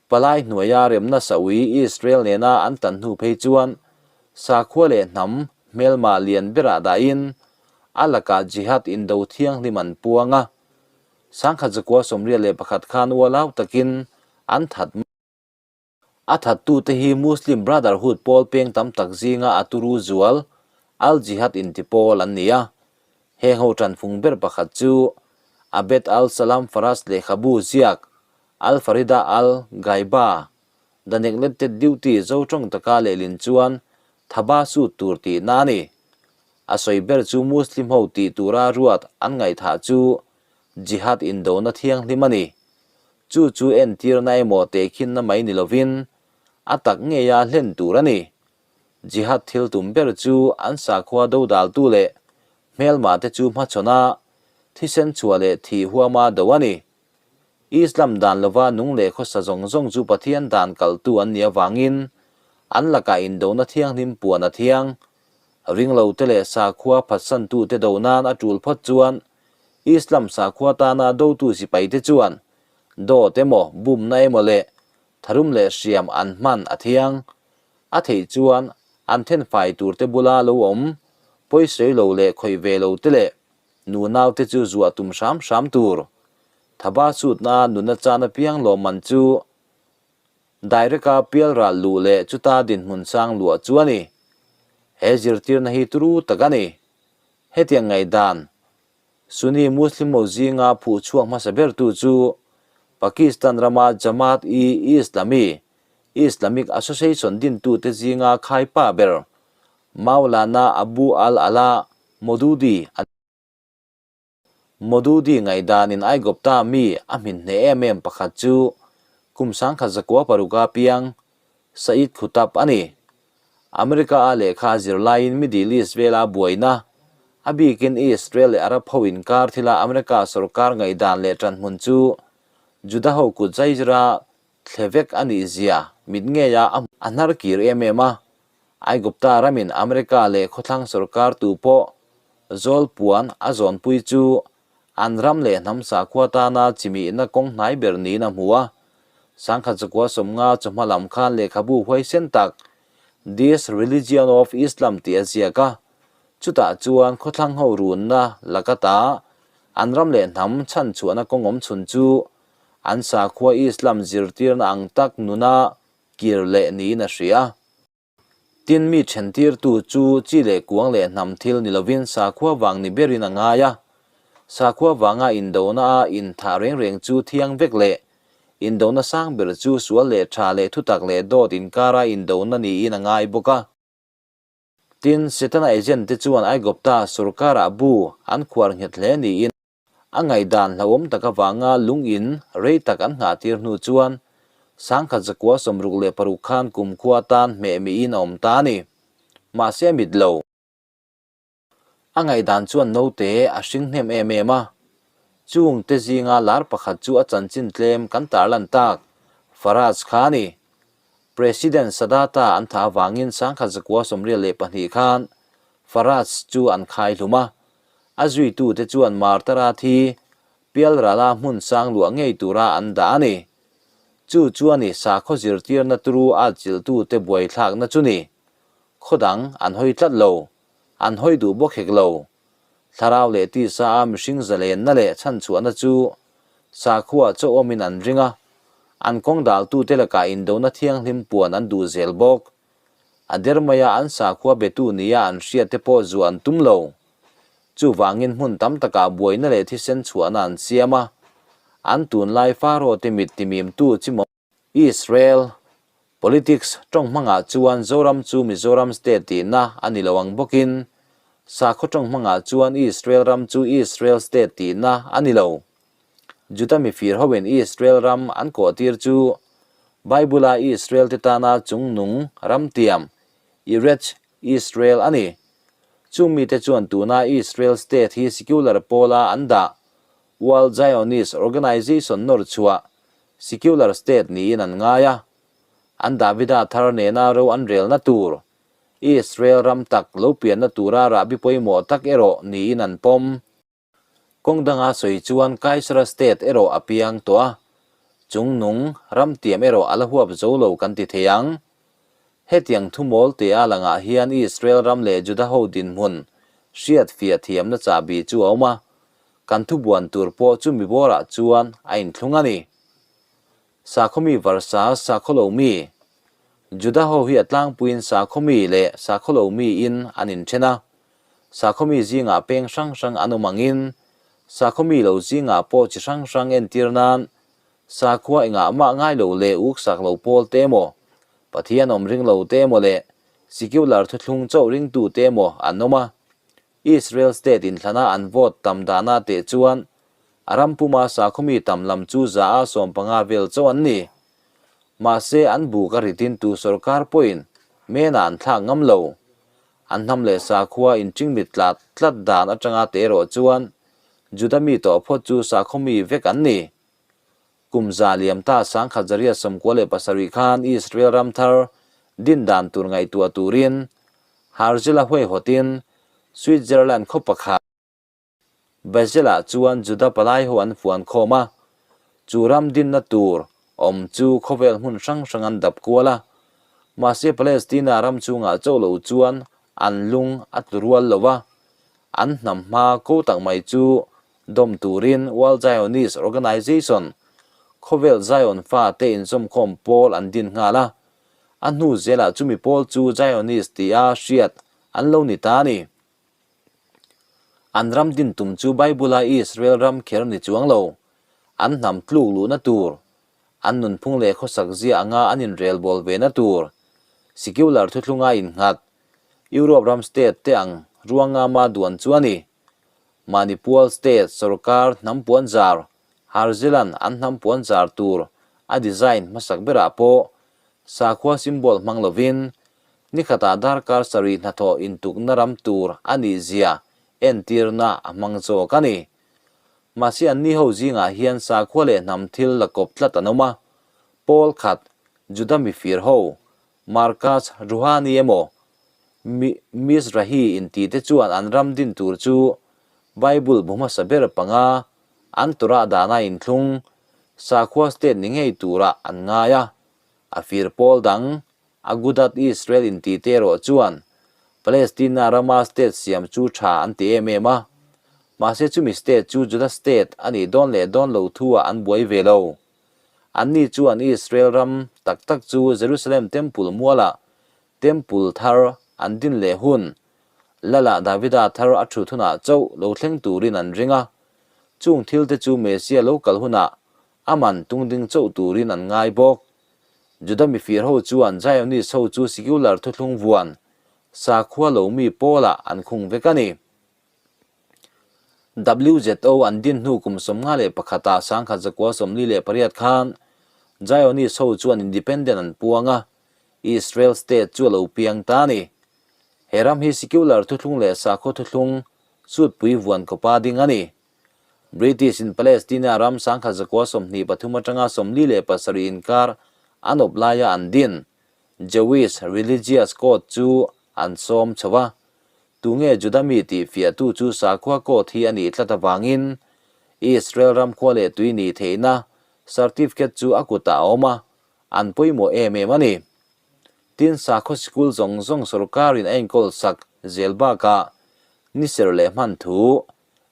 Palai hnuaia remna saui Israel nena an tan hnu phei chuan sakhua leh hnam hmelma lian berah dahin a lakah jihad indo thianghlim an puang a. 1981 khan ualau takin an that mai. A thattute hi Muslim Brotherhood pawl peng tam tak zinga a turu zual Al-Jihad inti pawl an ni a. Heng ho tanfung ber pakhat chu Abed al-Salam Faras lehkhabu ziak Al-Farida al-Ghaiba, The Neglected Duty zo tawng taka lehlin chuan thaba sut tur tihna a ni. A sawi ber chu Muslim ho tih tura ruat an ngaihthah chu Jihad indona thianghlim a ni. Chu chu entirna emaw tehkhinna mai ni lovin a tak ngeia hlen tur a ni. Jihad thil tum ber chu an sakhua dodaltu leh hmelmate chu hmachhawn a, thisen chhuah leh thih huama do a ni. Islam dan lova nung leh khawsa zawng zawng chu Pathian dan kaltu an nih avangin an lakah indona thianghlim puan a thiang. Ringlote leh sakhua phatsantute do nan a tul phawt chuan Islam sakhua tana dotu sipaite chuan dawt emaw, bumna emaw leh tharum leh hriam an hman a thiang. A theih chuan an thenfai turte bula lo awm, pawisawi lo leh khawih ve lo te leh nunaute chu zuah tum hram hram tur. Thaba chutna nuna chan apiang lawmman chu Direct-a pial ral luh leh chuta dinhmun sang luah chu a ni. He zirtirna hi turu tak a ni. Hetiang ngaihdan, Sunni Muslim ho zinga phuh chhuak hmasa bertu chu Pakistan rama Jamaat-e-Islami, Islamic Association dintute zinga khaipa ber Maulana Abu al-Ala Maududi a ni. Maududi ngaihdanin Aigupta mi a hmin hneh em em pakhat chu kum 1906 piang Said Qutb a ni. America-a lehkha a zir laiin Middle East vela buaina, a bikin Israel leh Arab ho inkar thila America sorkar ngaihdan leh ṭanhmun chu Juda ho kut zaizira thle vek a nih zia mit ngeia a hnar kir em em a. Aigupta ramin America leh khawthlang sorkar tu pawh Zawlpuan a zawnpui chu an ram leh hnam sakhua tana chimihna kawng hnai ber niin a hmu a. Sangkhat zakua 50 chawhma lam khan lehkhabu huaisen tak This Religion of Islam tih a ziak a. Chutah chuan khawthlang ho runna laka ta an ram leh hnam chhanchhuahna kawng awm chhun chu an sakhua Islam zirtirna ang tak nuna kir leh niin a hria. Tin, mi thentirtu chu chi leh kuang leh hnam thil ni lovin sakhua vang ni berin a ngai a. Sakhua vanga indona a inthah reng reng chu thiang vek leh indona sang ber chu sual leh tha leh thutak leh dawt inkara indona niin a ngai bawk a. Tin, Setana agent te chuan Aigupta sorkarah bu an khuar nghet hle niin A ngaihdan hlauhawm tak avanga lung in rei tak an nghahtir hnu chuan 1966 khan kumkhua atan hmeh miin a awm ta a ni. Mahse a mit lo. A ngaihdan chuan naute a hring hnem em em a. Chung te zinga lar pakhat chu a chanchin tlem kan tarlan tak Faraj kha a ni. President Sadat-a an thah avangin 1982 khan Faraj chu an khai hlum a. A zuitute chuan Martara thi Pialrala hmun sang luah ngei tura an dah a ni. Chu chuan i sakhaw zirtirna turu at chilhtute buaithlakna chu ni. Khaw dang an hawi tlat lo, an hawi duh bawk hek lo. Thlarau leh tisa a mihring zalenna leh chhanchhuahna chu sakhua chaw awmin an ring a, an kawng daltute lakah indona thianghlim puan an duh zel bawk. A der maia an sakhua betu nia an hriat te pawh zuah an tum lo. Chuvangin hmun tam takah buaina leh thisen chhuahna an siam a, an tunlai Pharaoh te mit timimtu chimawm Israel politics tawng hmangah chuan Zoram chu Mizoram state tihna a ni lo ang bawkin sakhaw tawng hmangah chuan Israel ram chu Israel state tihna a ni lo. Juda mifir hoin Israel ram an kawhtir chu Bible-a Israel te tana chungnung ram tiam, Eretz Israel a ni. Chung mite chuan tuna Israel state hi secular pawla an dah, World Zionist Organization nawr chhuah secular state niin an ngai a. An Davida thar nena ro an relna tur, Israel ram tak lo pianna tura rahbi pawimawh tak erawh niin an pawm. Kawng danga sawi chuan Kaisara State erawh a piang tawh a, chungnung ramtiam erawh a la huap zo lo kan ti thei ang. Hetiang thumawl tia langah hian Israel ram leh Juda ho dinhmun hriat fiah thiamna chahbi chu a awm a, kan thubuan tur pawh chu mi bawrah chuan a inthlung a ni. Sakhaw mi versa sakhaw lo mi. Juda ho hi a tlangpuiin sakhaw mi leh sakhaw lo miin an inthen a. Sakhaw mi zingah peng hrang hrang an awm angin sakhaw mi lo zingah pawh chi hrang hrang entir nan sakhua engah mah ngai lo leh uksak lo pawl te emaw, Pathian awm ring lo te emaw leh secular thuthlung chauh ringtu te emaw an awm a. Israel state inthlana an vote tam dahna teh chuan a ram puma sakhaw mi tam lam chu za a 15 vel chauh an ni. Mahse an buk a ritin tu sorkar pawhin menah an thlak ngam lo. An hnam leh sakhua inchingmit tlat tlat dan atanga teh erawh chuan Juda mi tawh phawt chu sakhaw mi vek an ni. Kum za liam ta 1997 khan Israel ram thar din dan tur ngaihtuah turin Herzl-a huaihawtin Switzerland khaw pakhat. Basel-ah chuan Juda palai ho an fuan khawm a, chu ram dinna tur awm chu khawvel hmun hrang hrang an dap kual a. Mahse Palestina ram chungah chauh lo chuan an lung a tlu rual lo va, an hnam hma ko tak mai chu dawm turin World Zionist Organization, khawvel Zion fate inzawmkhawm pawl an din nghal a, a hnu zelah chumi pawl chu Zionist tia hriat an lo ni ta a ni. An ram din tum chu Bible-a Israel ram kher ni chuang lo, an hnam tluk luhna tur, an nunphung leh khawsak zia anga an inrelbawl vena tur, secular thuthlunga innghat, Europe ram state te ang ruangama duan chu a ni. Mahni pual state sorkar hnam puanzar, Harzelan an hnam puanzar tur a design hmasak berah pawh sakhua symbol hmang lovin nikhatah darkar sarih hnathawh intukna ram tur a nih zia entirna a hmang zawk a ni. Mahse anni ho zingah hian sakhua leh hnam thil la kawp tlat an awm a, Paul khat, Juda mifir ho, Markaz Ruhani emaw Mizrahi inti te chuan an ram din tur chu Bible bu hmasa ber panga an Torah dana inthlung sakhua state ni ngei turah an ngai a. A fir pawl dang Agudat Israel inti te erawh chuan Palestina rama state siam chu tha an ti em em a. Mahse chumi state chu Juda state a nih dawn leh dawn lo thu-ah an buai ve lo. Anni chuan Israel ram tak tak chu Jerusalem Temple mualah Temple thar an din leh hun, Lala Davida thar a thut hunah chauh lo thleng turin an ring a. Chung thilte chu Messiah lo kal hunah a man tungding chauh turin an ngai bawk. Juda mifir ho chuan Zionist ho chu secular thuthlung vuan sakhua lo mi pawlah an khung vek a ni. WZO an din hnu kum 51 ah 1948 khan Zionist ho chuan independent an puang a, Israel state chu a lo piang ta a ni. He ram hi secular thuthlung leh sakhaw thuthlung sutpui vuan kawpa ding a ni. British in Palestina ram 1923 atanga 47 inkar an awp laia an din Jewish Religious Code chu an sawm chho a, Tunge Juda mi tih fiahtu chu sakhua court hi a nih tlat avangin Israel ram khua leh tui nih theihna certificate chu a kutah a awm a, an pawimawh em em a ni. Tin, sakhaw sikul zawng zawng sorkarin a enkawl sak zel bakah ni ser leh hman thu,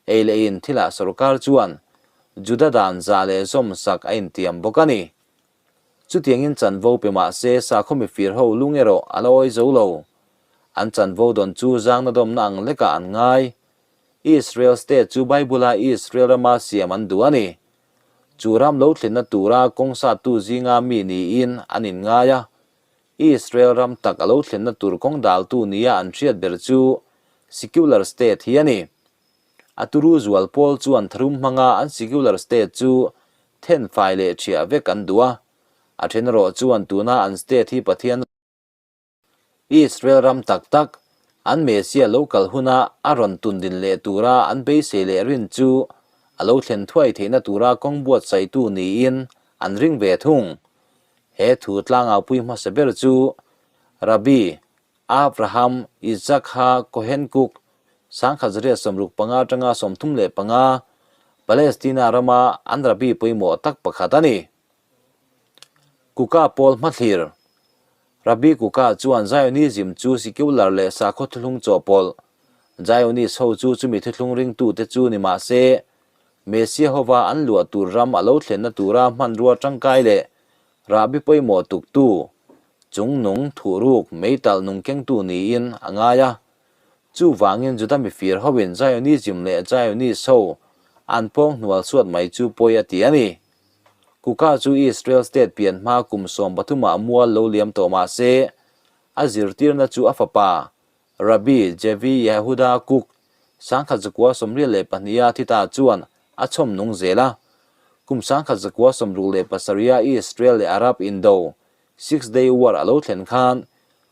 ei leh in thilah sorkar chuan Juda dan zah leh zawm sak a intiam bawk a ni. Chutiangin chanvo pe mah se sakhaw mifir ho lung erawh a la awi zo lo. An chanvo dawn chu zangna dawmna ang lekah an ngai. Israel state chu Bible-a Israel rama siam an duh a ni. Chu ram lo thlenna tura kawng sattu zinga mi niin an inngai a. Israel ram tak a lo thlenna tur kawng daltu nia an hriat ber chu secular state hi a ni. A turu zual pawl chuan tharum hmanga an secular state chu then fai leh thiah vek an duh a, a then erawh chuan tuna an state hi Pathian Israel ram tak tak an Messiah lo kal huna a rawn tundin leh tura an beisei leh rin chu a lo thlen thuai theihna tura kawng buatsaihtu niin an ring ve thung. He thu tlangaupui hmasa ber chu Rabbi Abraham Isaac-ha Cohen Cook, 1965 atanga 35, Palestina rama an rabbi pawimawh tak pakhat a ni. Kuka pawl hmathlir. Rabbi Kuka chuan Zionism chu secular leh sakhaw thuthlung chawhpawlh, Zionist ho chu chumi thuthlung ringtute chu ni mah se, Messiah hova an luah tur ram a lo thlenna tura hmanrua tangkai leh rahbi pawimawh tuktu, Chungnung thuhruk meitalh nung kengtu niin a ngai a. Chuvangin Juda mifir hoin Zionism leh Zionist ho an pawng hnual suat mai chu pawi a ti a ni. Kuka chu Israel state pian hma kum 13 ah mual lo liam tawh mah se, a zirtirna chu a fapa Rabbi Zevi Yehuda Kook 1982 a thi ta chuan a chhawm nung zel a. Kum 1967 a Israel leh Arab indo Six Day War a lo thlen khan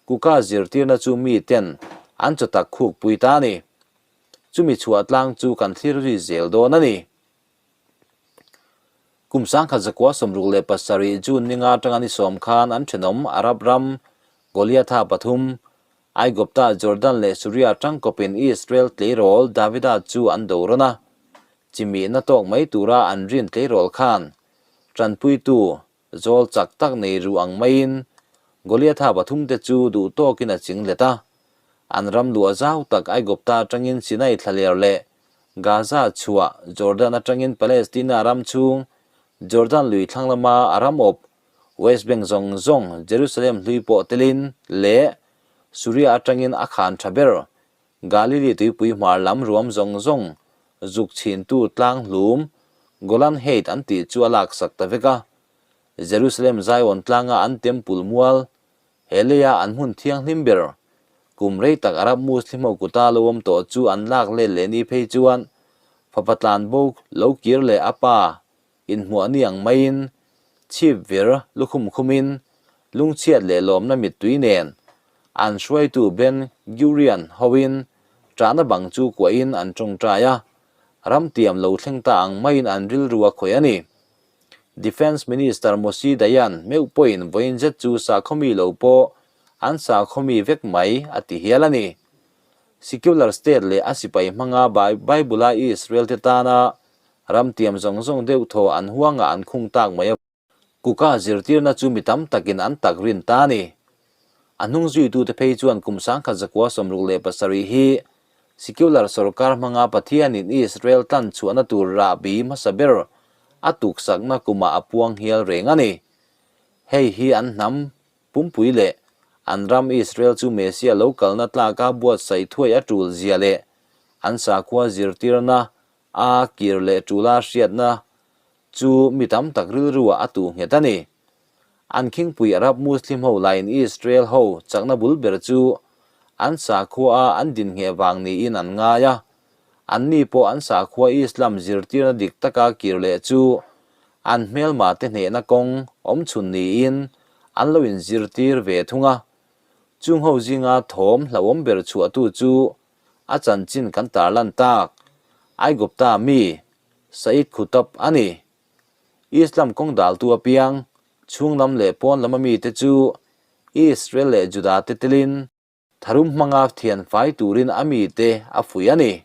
Kuka zirtirna chu mi ten an chawtak khuk pui ta a ni. Chumi chhuah tlang chu kan thlir zui zel dawn a ni. Kum 1967 June ninga atanga ni sawm khan an thenawm Arab ram Goliatha pathum, Aigupta, Jordan leh Suria tangkawpin Israel tleirawl Davida chu an do rawn a. Chimihna tawk mai tura an rin tleirawl khan tanpuitu zawl chak tak nei ru ang maiin Goliatha pathumte chu duh tawkin a ching let a. An ram luah zau tak Aigupta atangin Sinai thlaler leh Gaza chhuah Jordan atangin Palestina ram chhung Jordan lui thlang lama a ram awp West Bank zawng zawng Jerusalem hlui pawh telin leh Suria atangin a khan tha ber Galili tuipui hmar lam ruam zawng zawng zuk chhintu tlang hlum Golan Height an tih chu a laksak ta vek a. Jerusalem Zion tlanga an temple mual he leia an hmun thianghlim ber kum rei tak Arab Muslim ho kuta lo awm tawh chu an lak let leh ni phei chuan fapa tlanbo lo kir leh a pa Inhmuah ni ang maiin chhip vir lukhum khumin lungchhiat leh lawmna mittui nen an hruaitu Ben Gurion hoin ṭahna bang chu kuahin an ṭawngṭai a, ram tiam lo thleng ta ang maiin an rilru a khawih a ni. Defence Minister Moshe Dayan meuh pawhin vawiin zet chu sakhawmi lo pawh an sakhawmi vek mai a ti hial a ni. Secular state leh a sipai hmanga Bible-a Israel te tana Ram tiam zawng zawng deuh thaw an huangah an khung tak mai a. Kuka zirtirna chu mi tam takin an tak rin ta a ni. A hnung zuitute phei chuan kum 1967 hi secular sorkar hmanga Pathianin Israel tlan chhuahna tur rahbi hmasa ber a tuksakna kumah a puang hial reng a ni. Hei hi an hnam pumpui leh an ram Israel chu Messiah lo kalna tlaka buatsaih thuai a tul zia leh an sakhua zirtirna A kir leh tula hriatna chu mi tam tak rilruah a tuh nghet a ni. An khingpui Arab Muslim ho laiin Israel ho chakna bul ber chu an sakhua a an din ngheh vang niin an ngai a. Anni pawh an sakhua Islam zirtirna dik taka kir leh chu an hmelma te hnehna kawng awmchhun niin an lo inzirtir ve thung a. Chung ho zinga thawm hlauhawm ber chhuahtu chu A chanchin kan tarlan tak, Aigupta mi, Said Qutb a ni. Islam kawng daltu apiang, chhung lam leh pawn lama mite chu Israel leh Juda te telin tharum hmanga thian fai turin a mite a fuih a ni.